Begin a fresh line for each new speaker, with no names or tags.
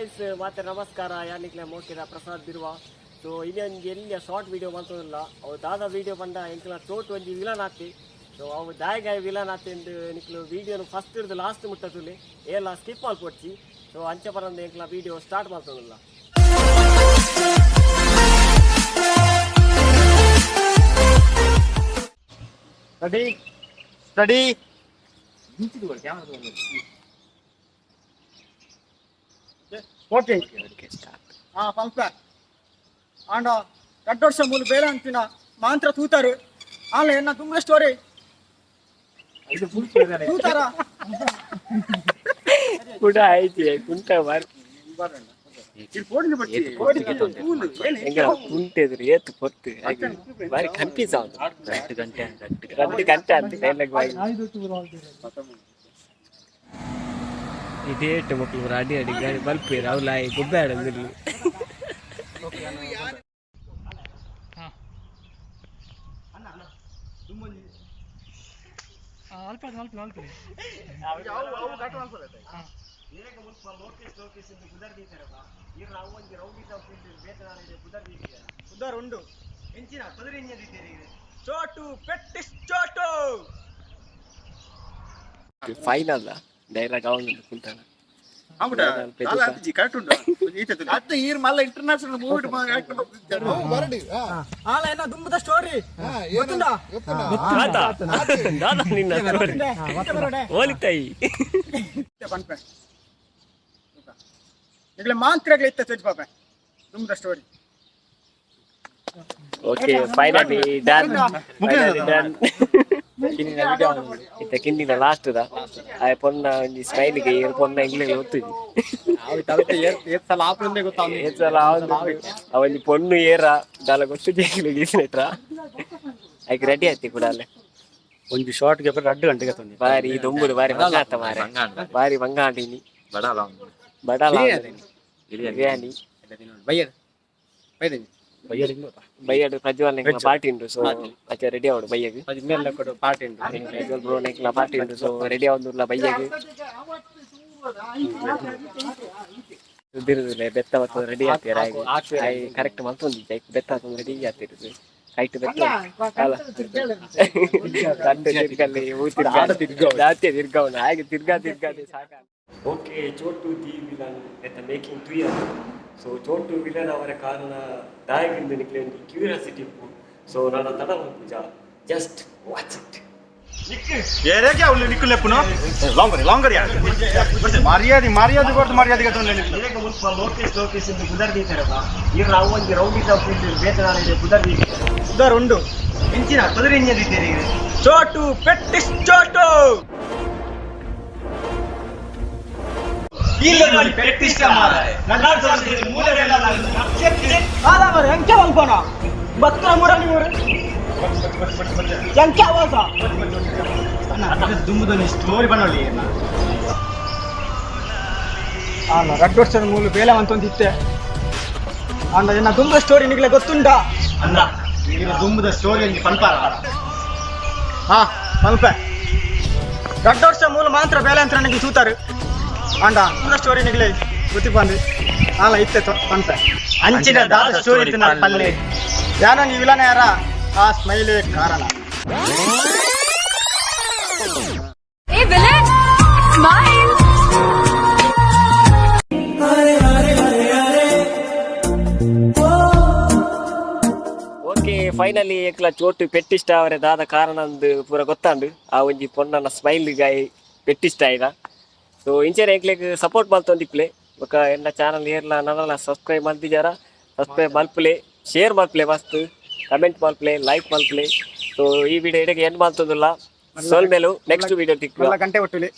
Guys, ಮಾತೆ ನಮಸ್ಕಾರ. ಯಾನಿಕ್ಲೆ ಮೋಕಿದ ಪ್ರಸಾದ್ ಬಿರುವ. ಸೊ ಇನ್ನೊಂದು ಎಲ್ಲಿಯ ಶಾರ್ಟ್ ವಿಡಿಯೋ ಮಂತೊಂದಿಲ್ಲ. ಅವು ದಾದ ವಿಡಿಯೋ ಪಂಡ ಎಂಕ್ಲ ಚೋಟು ಒಂಜಿ ವಿಲನ್ ಆತಿ. ಸೊ ಅವು ದಾಯಗಾಯ ವಿಲನ್ ಆತಿ ಎಂದು ನಿಕ್ಲು ವಿಡಿಯೋನು ಫಸ್ಟ್ ಇರ್ದು ಲಾಸ್ಟ್ ಮುಟ್ಟತುಲಿ, ಏಲ ಸ್ಕಿಪ್ ಮಲ್ಪೊಡ್ಚಿ. ಸೊ ಅಂಚೆ ಪರಂದ ಎಂಕ್ಲ ವಿಡಿಯೋ ಸ್ಟಾರ್ಟ್ ಮಲ್ತೊಂದಿಲ್ಲ.
Ready, ready.
Okay. ಹಾ, ಪಂಪ ಆಂಡ ರಡ್ಡು ವರ್ಷ ಮೂಲು ಬೇಲೆ ಅಂತಿನ ಮಾಂತ್ರ ತೂತಾರು. ಆನ್ಲ ಎನ್ನ ತುಂಬ ಸ್ಟೋರಿ ತೂತಾರ.
ಕೂಡ ಆಯ್ತು ಕುಂಟ ಬಾರಿ. ಎಂಗ ಕುಂಟೆದ್ರು ಏತು ಪೊತ್ತು ಬಾರಿ ಕನ್ಫ್ಯೂಸ್ ಆവുದು.
2 ಗಂಟೆ.
2 ಗಂಟೆ ಅಂತ ಡೈಲಾಗ್ ಬಾರಿ. ಇದೇಟು ಮಕ್ಕಳು ಅಡಿ ಅಡಿ ಗಾಡಿ ಬಲ್ಪೇರು ಅವಲ ಗೊಬ್ಬೆ ಆಡಂದಿಲ್ಲ.
ಉದ್ದಾರ ಉಂಡು. ಚೋಟು ಪೆಟ್ಟಿಸ್ ಚೋಟು.
ಫೈನಲ್ ಡೈಲಾಗ್ ಅವನು ಕುಂತಾನ.
ಅತ್ತ ಈರ್ ಮಲ್ಲ ಇಂಟರ್ನ್ಯಾಷನಲ್ ಮೂವಿ.
ಆಲ ಎನ್ನ ದುಂಬದ ಸ್ಟೋರಿ ಗೊತ್ತುಂಡಾ?
ದಾದಾ ದಾದಾ ನಿನ್ನ story. ಹೋಲಿತಾಯಿ.
ಪನ್ಪೆ ಈಗಲೇ ಮಾಂತ್ರಗಳು ಇತ್ತ ಚೋಚ್ ಪಾಪೆ ದುಂಬದ story.
Okay, finally done, finally done. ಇತ್ತ ಕಿಂಡಿನ ಲಾಸ್ಟ್ the ಆ ಪೊನ್ನ ಒಂಜಿ ಸ್ಮೈಲ್ ಗೆ ಏರ್ ಪೊನ್ನ ಇಂಗ್ಲಿಷ್ ಗೊತ್ತಿದೆ.
ಸಲ ಆಪುಂದೆ ಗೊತ್ತಾ?
ಏಸಲ ಅವೊಂಜಿ ಪೊಣ್ಣು ಏರ ದಾಲ ಗೊತ್ತು ಗೀಸಿನೆಟ್ರ ಐಕ್ ರೆಡಿ ಆಯ್ತಿ ಕೂಡ ಅಲ್ಲೇ.
ಒಂಜಿ ಶಾರ್ಟ್ ಗೆ 2 ಗಂಟೆಗೆ ತಂದೆ.
ಬಾರಿ ದೊಂಬುಡು, ಬಾರಿ ಬಂಗ ಆತ ಮಾರೆ, ಬಾರಿ ಬಂಗ ಆಂಡಿನಿ. ಬಡಲ ಬಿರಿಯಾನಿ.
ಬಯ್ಯಡ್.
ಬಯ್ಯಡು ಪ್ರಜ್ವಲ್ ನಿಂಗ್ಲ ಪಾರ್ಟಿ ಉಂಡು. ಸೊ ಅಚ್ಚ ರೆಡಿ ಆವಡು ಬಯ್ಯಗ್.
ಮೇಲೆ ಕೊಡು ಪಾರ್ಟಿ ಉಂಟು.
ಪ್ರಜ್ವಲ್ ಬ್ರೋ ನಿಂಗ್ಲ ಪಾರ್ಟಿ ಉಂಡು. ಸೊ ರೆಡಿ ಆವೊಂದುಲ್ಲ ಬಯ್ಯಗ್. ಬಿರುದುಲೆ ಬೆತ್ತ ಬತ್ತದ ರೆಡಿ ಆತೀರ. ಕರೆಕ್ಟ್ ಮಲ್ತೊಂದಿಜ್ಜಿ. ಐಕ್ ಬೆತ್ತ ಆತೊಂದು ರೆಡಿ ಆತಿರುದು. ಕೈಟ್ ಬೆತ್ತ ಅಲ್ಲ, ಕಂಡು ತಿರ್ಗಲ್ಲಿ ತಿರ್ಗ ಜಾಸ್ತಿ ತಿರ್ಗವನು ಹಾಗೆ ತಿರ್ಗಾ ತಿರ್ಗಾದೆ ಸಾಕ. Okay, Chhotu the villain ಎತ್ತ ಮೇಕಿಂಗ್ ತುಯರ್. ಸೊ ಚೋಟು ವಿಲನ್ ಅವರ ಕಾರಣ ದಾಯಗಿಂದ ನಿಕ್ಲೆ ಒಂಜಿ ಕ್ಯೂರಿಯಾಸಿಟಿ ಇಪ್ಪು. ಸೊ ನನ್ನ ತಡ ಪೂಜಾ, just watch it.
ಏರೇಗೆ ಅವಳು ನಿಕ್ಕುಲೆಪ್ಪುನು ಲಾಂಗರಿ ಲಾಂಗರಿ ಮರ್ಯಾದೆ ಮರ್ಯಾದೆ ಕೊಡ್ತು ಮರ್ಯಾದೆ.
ಲೋಕೇಶ್ ಲೋಕೇಶ್ ಎಂದು ಬುದರ್ ದೀತಾರಪ್ಪ. ಇರ್ ಅವು ಒಂಜಿ ರೌಡಿ ಬೇತನಾಳೆ ಬುದರ್.
ಉದ್ದಾರ ಉಂಡು.
ಇಂಚಿನ ಕುದುರೆ.
ಚೋಟು ಪೆಟ್ಟಿಸ್ ಚೋಟು. ಆಲ ಮರ ಎಂಕೆ ಮಲ್ಪನ ಬತ್ತುನ ಮುರಳಿ ಮುರು ಎಂಕೆ ಆವಾಸ.
ದುಂಬುದೊಂದು ಸ್ಟೋರಿ ಬನ್ನೊಳ್ಳಿ.
ಆಲ ರಡ್ಡು ವರ್ಷದ ಮೂಲು ಬೇಲೆ ಅಂತೊಂದು ಇತ್ತೆ. ಅಂಡ ಎನ್ನ ದುಂಬ ಸ್ಟೋರಿ ನಿಗ್ಲೆ ಗೊತ್ತುಂಡಾ?
ಅಲ್ಲ, ಈಗ ದುಂಬುದ ಸ್ಟೋರಿ ಒಂಜಿ ಪನ್ಪಾರ.
ಹಾ, ಮಲ್ಪೆ. ರಡ್ಡು ವರ್ಷ ಮೂಲು ಮಾತ್ರ ಬೇಲೆ ಅಂತ ನನಗೆ ತೂತಾರು. ಅಂಡ ದುಂಬದ ಸ್ಟೋರಿ ನಿಗ್ಲೆ ಗೊತ್ತಿ ಬಂದು ಆಲ ಇತ್ತೆ ಪನ್ಪೆ.
ಅಂಚಿನ ದಾದ ಸ್ಟೋರಿ ಪಲ್ಲೆ.
ಯಾನ ನೀವು ಇಲ್ಲನ ಯಾರ ಆ ಸ್ಮೈಲೇ ಕಾರಣ.
Hey, villain! Smile!
Okay, finally ಏಕ್ಲ Chotu ಪೆಟ್ಟಿಷ್ಟ ಅವರೇ ದಾದ ಕಾರಣ ಅಂದ್ ಪೂರ ಗೊತ್ತಾಂಡು. ಆ ಒಂಜಿ ಪೊಣ್ಣನ ಸ್ಮೈಲ್ ಗಾಯಿ ಪೆಟ್ಟಿಷ್ಟ ಆಯ್ದ. ಸೊ ಇಂಚೆನೆ ಏಕ್ಲೆಗ್ ಸಪೋರ್ಟ್ ಮಲ್ತೊಂದಿಪ್ಲೆ. ಬೊಕ ಎನ್ನ ಚಾನಲ್ ಏರ್ಲ ನನಲ ಸಬ್ಸ್ಕ್ರೈಬ್ ಮಲ್ತಿಜಾರ ಸಬ್ಸ್ಕ್ರೈಬ್ ಮಲ್ಪುಲೆ, ಶೇರ್ ಮಲ್ಪುಲೆ, ಮಸ್ತ್ ಕಮೆಂಟ್ ಮಲ್ಪುಲೆ, ಲೈಕ್ ಮಲ್ಪುಲೆ. ಸೊ ಈ ವಿಡಿಯೋ ಇಡೆಗೆ ಎಂಡ್ ಮಲ್ತೊಂದುಲ್ಲ. ಸೋಲ್ಮೇಲು, ನೆಕ್ಸ್ಟ್ ವಿಡಿಯೋ ತಿಕ್ಕುವ.
ಮಲ್ಲ ಗಂಟೆ ಒಟ್ಟುಲಿ.